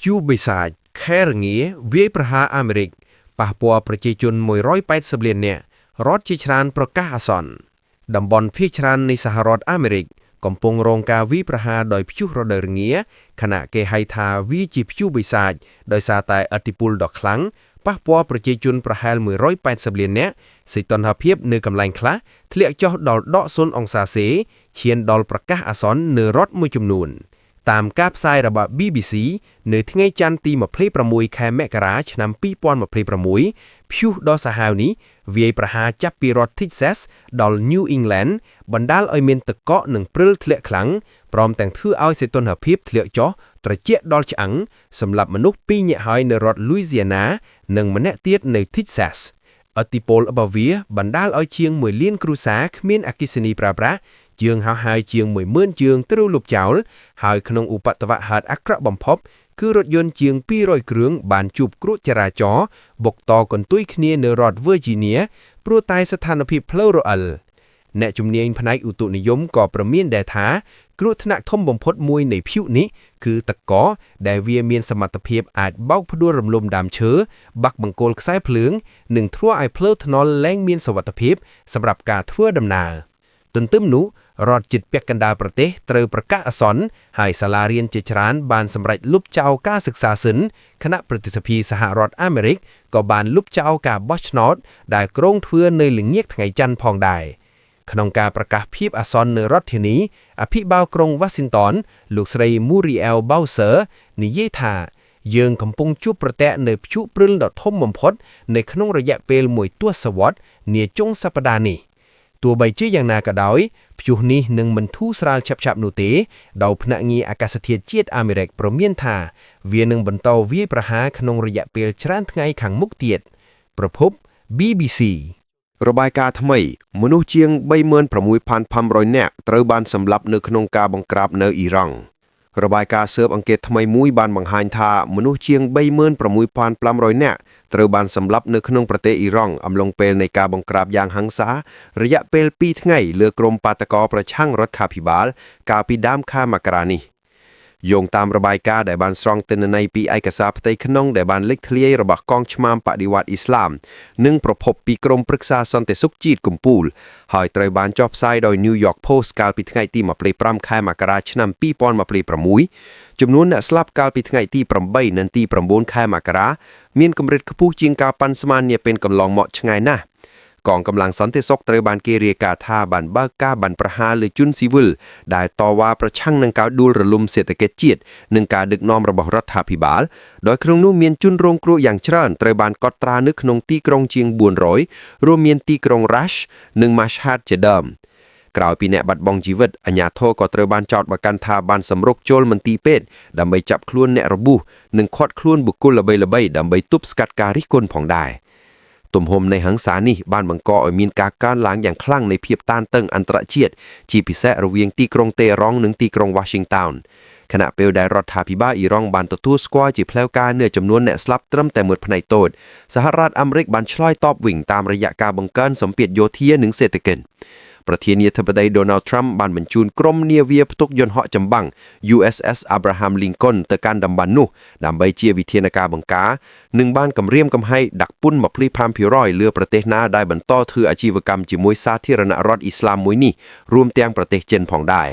ព្យុះបិសាចខែរងាវាយប្រហារអាមេរិកប៉ះពាល់ប្រជាជន180លាននាក់រដ្ឋជាច្រើនប្រកាសអាសន្នតំបន់ភាគច្រើននៃសហរដ្ឋអាមេរិកកំពុងរងការវាយប្រហារដោយព្យុះរដូវរងាខណៈគេហៅថាវាជាព្យុះបិសាចដោយសារតែឥទ្ធិពលដ៏ខ្លាំងប៉ះពាល់ប្រជាជនប្រហែល180លាននាក់សីតុណ្ហភាពនៅកន្លែងខ្លះធ្លាក់ចុះដល់ដក0អង្សាសេឈានដល់ប្រកាសអាសន្ននៅរដ្ឋមួយចំនួន តាមការផ្សាយរបស់ BBC នៅថ្ងៃច័ន្ទទី26ខែមករាឆ្នាំ2026ព្យុះដ៏សាហាវនេះវាយប្រហារចាប់ពីរដ្ឋ Texas ដល់ New England បណ្ដាលឲ្យមានទឹកកកនិងព្រិលធ្លាក់ខ្លាំងព្រមទាំងធ្វើឲ្យសីតុណ្ហភាពធ្លាក់ចុះត្រជាក់ដល់ឆ្អឹងសម្រាប់មនុស្សពីរនាក់ហើយនៅរដ្ឋ Louisiana និងម្នាក់ទៀតនៅ Texas ឥទ្ធិពលរបស់វាបណ្ដាលឲ្យជាង1លានគ្រួសារគ្មានអគ្គិសនីប្រើប្រាស់ជើងហោះហើរជាង10000ជើងត្រូវលុបចោលហើយក្នុងឧបទ្ទវហេតុអាក្រក់បំផុតគឺរថយន្តជាង200គ្រឿងបានជួបគ្រោះចរាចរណ៍បុកតកន្ទុយគ្នានៅរដ្ឋ Virginia ព្រោះតែស្ថានភាពផ្លូវរអិលអ្នកជំនាញផ្នែកឧតុនិយមក៏ប្រមានដែរថាគ្រោះថ្នាក់ធំបំផុតមួយនៃព្យុះនេះគឺទឹកកកដែលវាមានសមត្ថភាពអាចបោកផ្ដួលរំលំដើមឈើបាក់បង្គោលខ្សែភ្លើងនិងធ្វើឲ្យផ្លូវថ្នល់លែងមានសុវត្ថិភាពសម្រាប់ការធ្វើដំណើរទន្ទឹមនោះរដ្ឋជិតពាក់កណ្ដាលប្រទេសត្រូវប្រកាសអាសន្នហើយសាលារៀនជាច្រើនបានសម្រេចលុបចោលការសិក្សាសិនខណៈប្រទេសភាសហរដ្ឋអាមេរិកក៏បានលុបចោលការបោះឆ្នោតដែលគ្រោងធ្វើនៅល្ងាចថ្ងៃច័ន្ទផងដែរក្នុងការប្រកាសភាពអាសន្ននៅរដ្ឋធានីអភិបាលក្រុងវ៉ាស៊ីនតោនលោកស្រី Muriel Bowser និយាយថាយើងកំពុងជួបប្រទះនៅព្យុះព្រិលដ៏ធំបំផុតនៅក្នុងរយៈពេលមួយទសវត្សរ៍នាចុងសប្តាហ៍នេះទោះបីជាយ៉ាងណាក៏ដោយព្យុះនេះនឹងមិនធូរស្រាលឆាប់ៗនោះទេដោយភ្នាក់ងារអាកាសធាតុជាតិអាមេរិកព្រមានថាវានឹងបន្តវាយប្រហារក្នុងរយៈពេលច្រើនថ្ងៃខាងមុខទៀតប្រភព BBC របាយការណ៍ថ្មីមនុស្សជាង36,500នាក់ត្រូវបានសម្លាប់នៅក្នុងការបង្ក្រាបនៅអ៊ីរ៉ង់របាយការណ៍ស៊ើបអង្កេតថ្មីមួយបានបង្ហាញថាមនុស្សជាង36,500នាក់ត្រូវបានសម្លាប់នៅក្នុងប្រទេសអ៊ីរ៉ង់អំឡុងពេលនៃការបង្ក្រាបយ៉ាងហិង្សារយៈពេល2ថ្ងៃលើក្រុមបាតកោប្រឆាំងរដ្ឋាភិបាលកាលពីដើមខែមករានេះយោងតាមរបាយការណ៍ដែលបានស្រង់ទិន្នន័យពីឯកសារផ្ទៃក្នុងដែលបានលេចធ្លាយរបស់កងឆ្មាំបដិវត្តអ៊ីស្លាមនិងប្រភពពីក្រមប្រឹក្សាសន្តិសុខជាតិកំពូលហើយត្រូវបានចុះផ្សាយដោយ New York Post កាលពីថ្ងៃទី25ខែមករាឆ្នាំ2026ចំនួនអ្នកស្លាប់កាលពីថ្ងៃទី8និងទី9ខែមករាមានកម្រិតខ្ពស់ជាងការប៉ាន់ស្មាននាពេលកន្លងមកឆ្ងាយណាស់កងកម្លាំងសន្តិសុខត្រូវបានគេរាយការណ៍ថាបានបើកការបានប្រហារលើជនស៊ីវិលដែលតវ៉ាប្រឆាំងនឹងការដួលរលំសេដ្ឋកិច្ចជាតិនិងការដឹកនាំរបស់រដ្ឋាភិបាលដោយក្នុងនោះមានជនរងគ្រោះយ៉ាងច្រើនត្រូវបានកត់ត្រានៅក្នុងទីក្រុងជាង400រួមមានទីក្រុង Rasht និង Mashhad ជាដើមក្រោយពីអ្នកបាត់បង់ជីវិតអាជ្ញាធរក៏ត្រូវបានចោទប្រកាន់ថាបានសម្រុកចូលមន្ទីរពេទ្យដើម្បីចាប់ខ្លួនអ្នករបួសនិងឃាត់ខ្លួនបុគ្គលល្បីៗដើម្បីទប់ស្កាត់ការរិះគន់ផងដែរទំហំនៃហិង្សានេះបានបង្កឲ្យមានការកើនឡើងយ៉ាងខ្លាំងនៃភាពតានតឹងអន្តរជាតិជាពិសេសរវាងទីក្រុងតេរ៉ង់និងទីក្រុងវ៉ាស៊ីនតោនខណៈពេលដែលរដ្ឋាភិបាលអ៊ីរ៉ង់បានទទួលស្គាល់ជាផ្លូវការនូវចំនួនអ្នកស្លាប់ត្រឹមតែមួយផ្នែកតូចសហរដ្ឋអាមេរិកបានឆ្លើយតបវិញតាមរយៈការបង្កើនសម្ពាធយោធានិងសេដ្ឋកិច្ចប្រធានាធិបតី Donald Trump បានបញ្ជូនក្រុមនាវាផ្ទុកយន្តហោះចម្បាំង USS Abraham Lincoln ទៅកាន់តំបន់នោះដើម្បីជាវិធានការបង្ការនិងបានគម្រាមកំហែងដាក់ពន្ធ25%លើប្រទេសណាដែលបន្តធ្វើអាជីវកម្មជាមួយសាធារណរដ្ឋអ៊ីស្លាមមួយនេះរួមទាំងប្រទេសចិនផងដែរ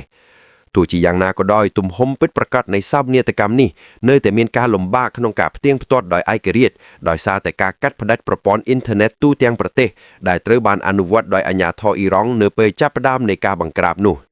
ទោះជាយ៉ាងណាក៏ដោយទំហំពិតប្រាកដនៃសោកនាដកម្មនេះនៅតែមានការលំបាកក្នុងការផ្ទៀងផ្ទាត់ដោយឯករាជ្យដោយសារតែការកាត់ផ្តាច់ប្រព័ន្ធអ៊ីនធឺណិតទូទាំងប្រទេសដែលត្រូវបានអនុវត្តដោយអាជ្ញាធរអ៊ីរ៉ង់នៅពេលចាប់ផ្ដើមនៃការបង្ក្រាបនោះ។